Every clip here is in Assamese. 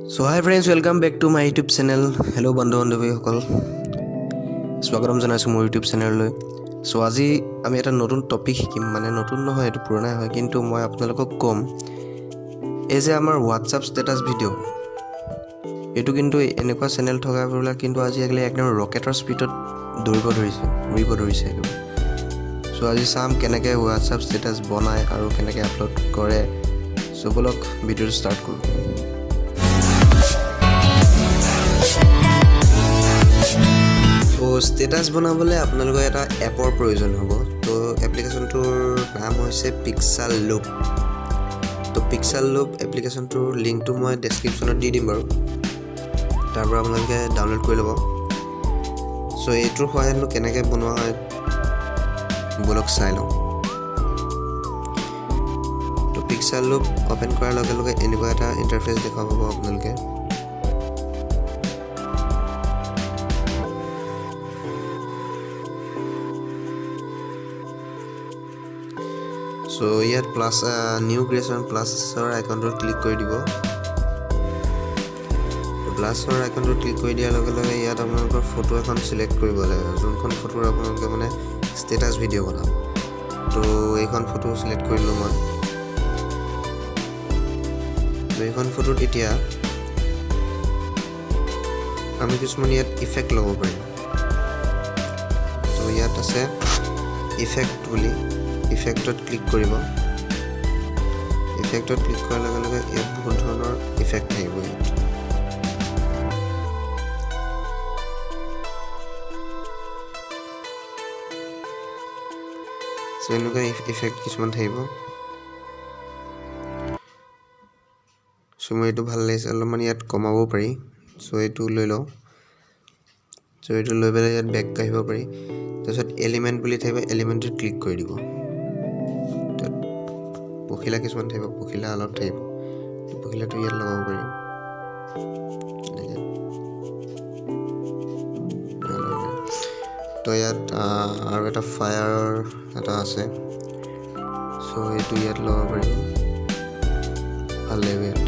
So hi friends, welcome back to my YouTube channel. Hello বন্ধু বান্ধৱীসকল, স্বাগতম জনাইছোঁ মোৰ ইউটিউব চেনেললৈ। চ' আজি আমি এটা নতুন টপিক শিকিম, মানে নতুন নহয়, এইটো পুৰণাই হয়, কিন্তু মই আপোনালোকক ক'ম এই যে আমাৰ হোৱাটছআপ ষ্টেটাছ ভিডিঅ', এইটো কিন্তু এনেকুৱা চেনেল থকাবিলাক কিন্তু আজিকালি একদম ৰকেটৰ স্পীডত দৌৰিব ধৰিছে, উৰিব ধৰিছে একেবাৰে। চ' আজি চাম কেনেকৈ হোৱাটছআপ ষ্টেটাছ বনায় আৰু কেনেকৈ আপলোড কৰে। চ' ব'লক ভিডিঅ'টো ষ্টাৰ্ট কৰোঁ। ত' ষ্টেটাছ বনাবলৈ আপোনালোকৰ এটা এপৰ প্ৰয়োজন হ'ব। ত' এপ্লিকেশ্যনটোৰ নাম হৈছে পিক্সাল লুপ। ত' পিক্সাল লুপ এপ্লিকেশ্যনটোৰ লিংকটো মই ডেছক্ৰিপশ্যনত দি দিম বাৰু, তাৰ পৰা আপোনালোকে ডাউনলোড কৰি ল'ব। চ' এইটোৰ সহায়তনো কেনেকৈ বনোৱা হয় ব'লক চাই লওঁ। ত' পিক্সাল লুপ অ'পেন কৰাৰ লগে লগে এনেকুৱা এটা ইণ্টাৰফেচ দেখা পাব আপোনালোকে। চ' ইয়াত প্লাছ নিউ ক্ৰিয়েশ্যন প্লাছৰ আইকনটোত ক্লিক কৰি দিব। প্লাছৰ আইকনটোত ক্লিক কৰি দিয়াৰ লগে লগে ইয়াত আপোনালোকৰ ফটো এখন চিলেক্ট কৰিব লাগিব, যোনখন ফটোৰ আপোনালোকে মানে ষ্টেটাছ ভিডিঅ' বনাব। ত' এইখন ফটো চিলেক্ট কৰিলোঁ মই। ত' এইখন ফটোত এতিয়া আমি কিছুমান ইয়াত ইফেক্ট ল'ব পাৰিম। ত' ইয়াত আছে ইফেক্ট বুলি, ইফেক্টত ক্লিক কৰিব। ইফেক্টত ক্লিক কৰাৰ লগে লগে ইয়াত বহুত ধৰণৰ ইফেক্ট থাকিব। ইয়াত এনেকুৱা ইফেক্ট কিছুমান থাকিব। চ' মোৰ এইটো ভাল লাগিছে, অলপমান ইয়াত কমাব পাৰি। চ' এইটো লৈ লওঁ। চ' এইটো লৈ পেলাই ইয়াত বেক আহিব পাৰি। তাৰপিছত এলিমেণ্ট বুলি থাকিব, এলিমেণ্টটোত ক্লিক কৰি দিব। তাত পখিলা কিছুমান থাকিব, পখিলা অলপ থাকিব, পখিলাটো ইয়াত লগাব পাৰিম। তো ইয়াত আৰু এটা ফায়াৰৰ এটা আছে, চ' এইটো ইয়াত লগাব পাৰিব, ভাল লাগিব ইয়াত।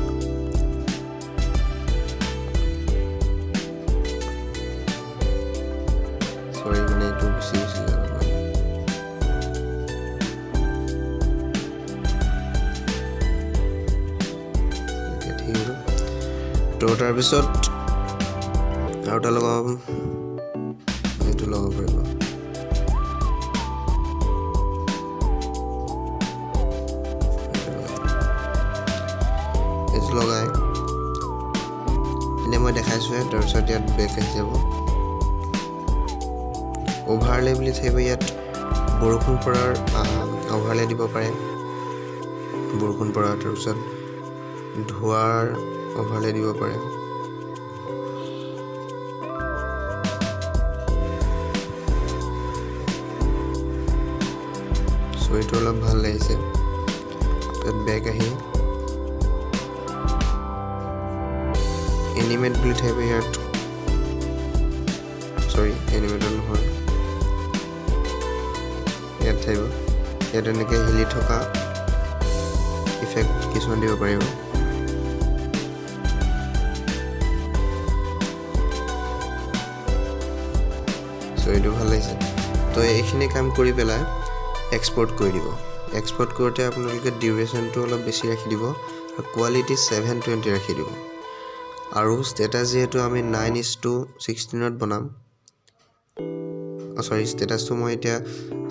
চৰি, মানে এইটো গুচি গৈছিলে অলপমান। এতিয়া ঠিক হ'ল। তো তাৰপিছত আৰু এটা লগাব, এইটো লগাব পাৰিব। এইটো লগাই এনেই মই দেখাইছোঁহে। তাৰপিছত ইয়াত বেক আহি যাব, অভাৰলে বুলি থাকিব। ইয়াত বৰষুণ পৰাৰ অভাৰলে দিব পাৰে, বৰষুণ পৰা। তাৰপিছত ধোঁৱাৰ অভাৰলে দিব পাৰে। চ' এইটো অলপ ভাল লাগিছে। তাত বেক আহি এনিমেট বুলি থাকিব ইয়াত, চৰি এনিমেটৰ নহয়, ইয়াত থাকিব। ইয়াত এনেকৈ হিলি থকা ইফেক্ট কিছুমান দিব পাৰিব। চ' এইটো ভাল লাগিছে। তো এইখিনি কাম কৰি পেলাই এক্সপৰ্ট কৰি দিব। এক্সপৰ্ট কৰোঁতে আপোনালোকে ডিউৰেশ্যনটো অলপ বেছি ৰাখি দিব আৰু কোৱালিটি 720 ৰাখি দিব। আৰু ষ্টেটাছ যিহেতু আমি 9:16ত বনাম, চৰি ষ্টেটাছটো মই এতিয়া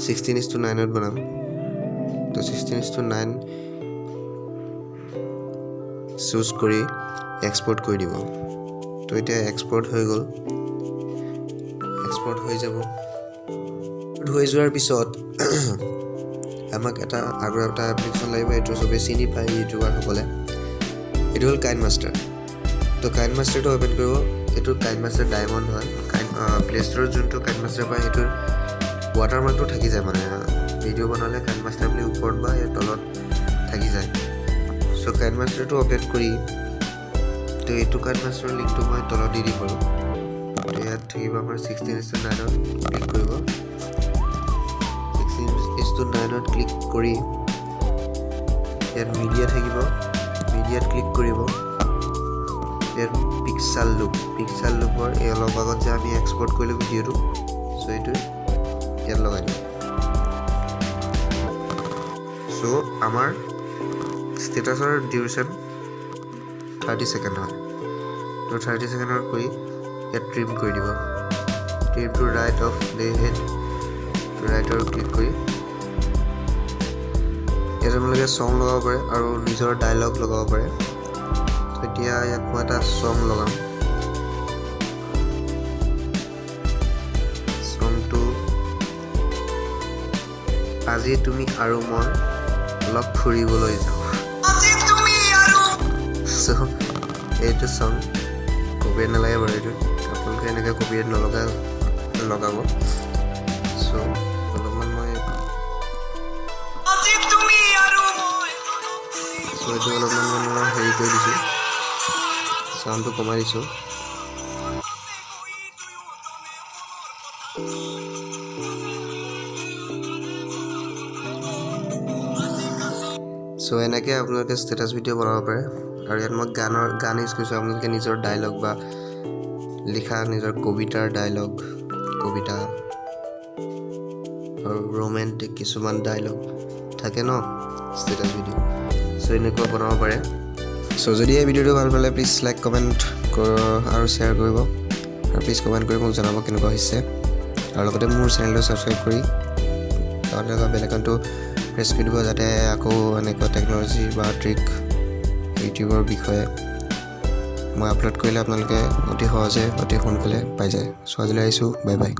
16:9ত বনাম। তো 16:9 চুজ কৰি এক্সপৰ্ট কৰি দিব। তো এতিয়া এক্সপৰ্ট হৈ গ'ল। এক্সপৰ্ট হৈ যাব। হৈ যোৱাৰ পিছত আমাক এটা আৰু এটা এপ্লিকেশ্যন লাগিব, এইটো চবেই চিনি পায় ইউটিউবাৰসকলে, এইটো হ'ল কাইন মাষ্টাৰ। তো কাইন মাষ্টাৰটো অ'পেন কৰিব। এইটো কাইন মাষ্টাৰ ডায়মণ্ড হয়। কাইন প্লে' ষ্ট'ৰত যোনটো কাইন মাষ্টাৰ পায় সেইটোৰ ৱাটাৰমাৰ্কটো থাকি যায়, মানে ভিডিঅ' বনালে কাইন মাষ্টাৰ বুলি ওপৰত বা ইয়াৰ তলত থাকি যায়। চ' কাইন মাষ্টাৰটো অ'পেন কৰি, তো এইটো কাইন মাষ্টাৰৰ লিংকটো মই তলত দি দিম বাৰু। তো ইয়াত থাকিব আমাৰ 16:9ত ক্লিক কৰিব। 16:9ত ক্লিক কৰি ইয়াত মিডিয়া থাকিব, মিডিয়াত ক্লিক কৰিব। ইয়াত পিক্সাল লুপ, পিক্সাল লুপৰ এই অলপ আগত যে আমি এক্সপৰ্ট কৰিলোঁ ভিডিঅ'টো, চ' এইটো ইয়াত লগাই দিম। চ' আমাৰ ষ্টেটাছৰ ডিউৰেশ্যন 30 ছেকেণ্ড হয়। তো 30 ছেকেণ্ডত কৰি ইয়াত ট্ৰিম কৰি দিব, trim to right of playhead। ৰাইটৰ ক্লিক কৰি ইয়াত আপোনালোকে চং লগাব পাৰে আৰু নিজৰ ডাইলগ লগাব পাৰে। তো এতিয়া ইয়াত মই এটা চং লগাম। চংটো "আজি তুমি আৰু মই অলপ ফুৰিবলৈ যাওঁ"। আজি তুমি আৰু চ' এইটো চং কপিৰাইট নালাগে বাৰু। এইটো আপোনালোকে এনেকৈ কপিৰাইট নলগা লগাব। চ' অলপমান মই আজি তুমি আৰু মই চ' এইটো অলপমান মই হেৰি কৰি দিছোঁ, চাউণ্ডটো কমাই দিছোঁ। গৈ দুয়োজনে মনৰ কথা। চ' এনেকৈ আপোনালোকে ষ্টেটাছ ভিডিঅ' বনাব পাৰে। আৰু ইয়াত মই গান ইউজ কৰিছোঁ। আপোনালোকে নিজৰ ডাইলগ বা লিখা নিজৰ কবিতাৰ ডাইলগ, কবিতা আৰু ৰোমেণ্টিক কিছুমান ডাইলগ থাকে ন ষ্টেটাছ ভিডিঅ', চ' এনেকুৱা বনাব পাৰে। চ' যদি এই ভিডিঅ'টো ভাল পালে, প্লিজ লাইক, কমেণ্ট আৰু শ্বেয়াৰ কৰিব আৰু প্লিজ কমেণ্ট কৰি মোক জনাব কেনেকুৱা হৈছে। আৰু লগতে মোৰ চেনেলটো ছাবস্ক্ৰাইব কৰি লগতে থকা বেল আইকনটো প্ৰেছ কৰি দিব, যাতে আকৌ এনেকুৱা টেকন'লজি বা ট্ৰিক ইউটিউবৰ বিষয়ে মই আপলোড কৰিলে আপোনালোকে অতি সহজে, অতি সোনকালে পাই যায়। চ' আজিলৈ আহিছোঁ, বাই বাই।